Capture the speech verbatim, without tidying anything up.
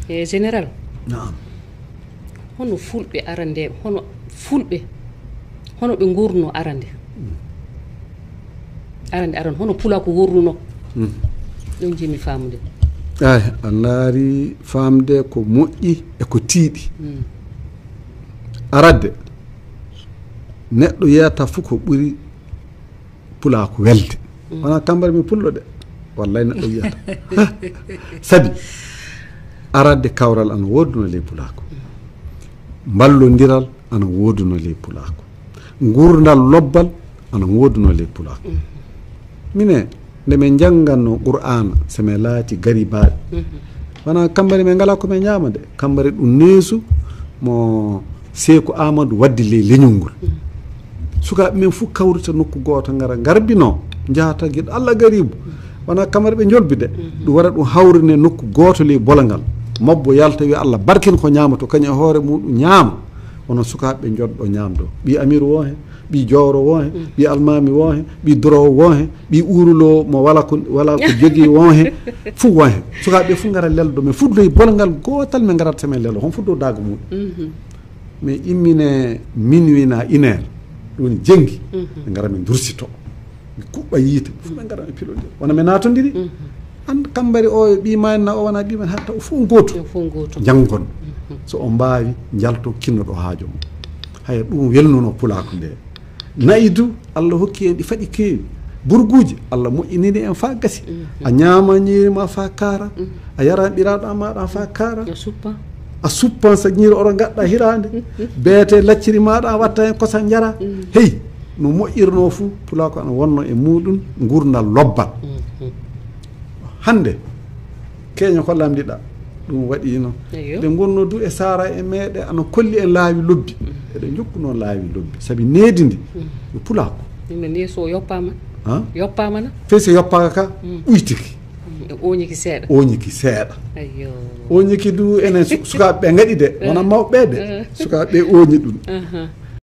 E général, naam. Hono fulɓe arande, hono fulɓe, hono ɓe nguurno arande? Arande, arande, hono pulaaku wuurnuno? Mm. Ɗum njiɗmi faamude. Ay, a ndaari faamde ko moƴƴi e ko tiiɗi. Mm. Aradde, neɗɗo yiyata fof ko ɓuri pulaaku welde. Mm. Wona kambari mi pullo de. Wallay neɗɗo yiyata. Sabi, aradde kawral ana wooduno ley pulaaku. Mballondiral ana wooduno ley pulaaku. Ngurdal lobbal ana wooduno ley pulaaku. Mm. Mine, nde min njannganno Qur'aana, so min laati garibaaɓe. Mm. Wona kambari min ngalaa ko min ñaama de. Kambari ɗum neesu mo Seeku Aamadu waddi ley leñol ngol. Mm. Sukaaɓe men fof kawrita nokku gooto, ngara ngarbinoo, njahata giɗo Allah gariibu. Mm. Wona kamara ɓe njolbi de. Mm. Ɗum wara ɗum hawrine nokku gooto ley bolongal. Mabbo yalta wiya Allah barkin ko ñaamato, kañum e hoore muɗum ñaama. Wona sukaaɓe ɓe njoddo ñaamdo. Ɓii Amiiru woo heen, ɓii Jowro woo heen, mm, ɓii Almaami woo heen, ɓii Dorowo woo heen, ɓii Uurulo mo wala ko, wala ko jogii woo heen, fof woo heen. Sukaaɓe ɓe fof ngara leldo, min fof ley bolongal gootal min ngarata so min lelo, hon fof dow daago muɗum. Mhm. Min immine minuit na une heure, ɗum jenngi, mhm, min ngara min dursito. Mi kuɓɓa yiite, fof min ngara min pilondira. Wona min naatondiri. Mhm. An kambari o yo ɓii ma en na o wona ɓii men hatta o fof gooto. O fof gooto. Janngon. Mhm. So o mbaawi, njalto kinnoɗo haajo mum. Haya ɗum welnuno pulaaku nde. Na'i du, Allah hokki en ɗi faɗi keewi. Burguuji, Allah moƴƴinini en faa gasi. Mhm. A ñaama ñiiri ma faa kaara. Mhm. A yara ɓiraaɗo ma ɗan faa kaara. A suppa. A suppan sa ñiiri oro ngaɗɗa hiraande. Mhm. Beete lacciri ma ɗan watta hen kosan njara. Mhm. Hey, no moƴƴirnoo fuu, pulaaku ana wonno e muɗum ngurdal lobbal. Mhm. Hannde, keeño ko lamndiɗa, ɗum waɗiino. Eyo. Ɗe ngonno du e saara e meeɗe, ana kolli en laawi lobbi. Mm. Eɗe njokkuno laawi lobbi. Sabi needi ndi, mm, yo pulaaku. Ɗum ne ni so yoppaama? Ha? Yoppaama na? Fey so yoppaaka ka, mm, ɓuytiki. Mm, e oñiki seeɗa. Oñiki seeɗa. Ayo. Oñiki du enen su-, sukaaɓe ɓe ngaɗi de, wona mawɓe ɓe de. Eh. Sukaaɓe ɓe oñi ɗum. Aha.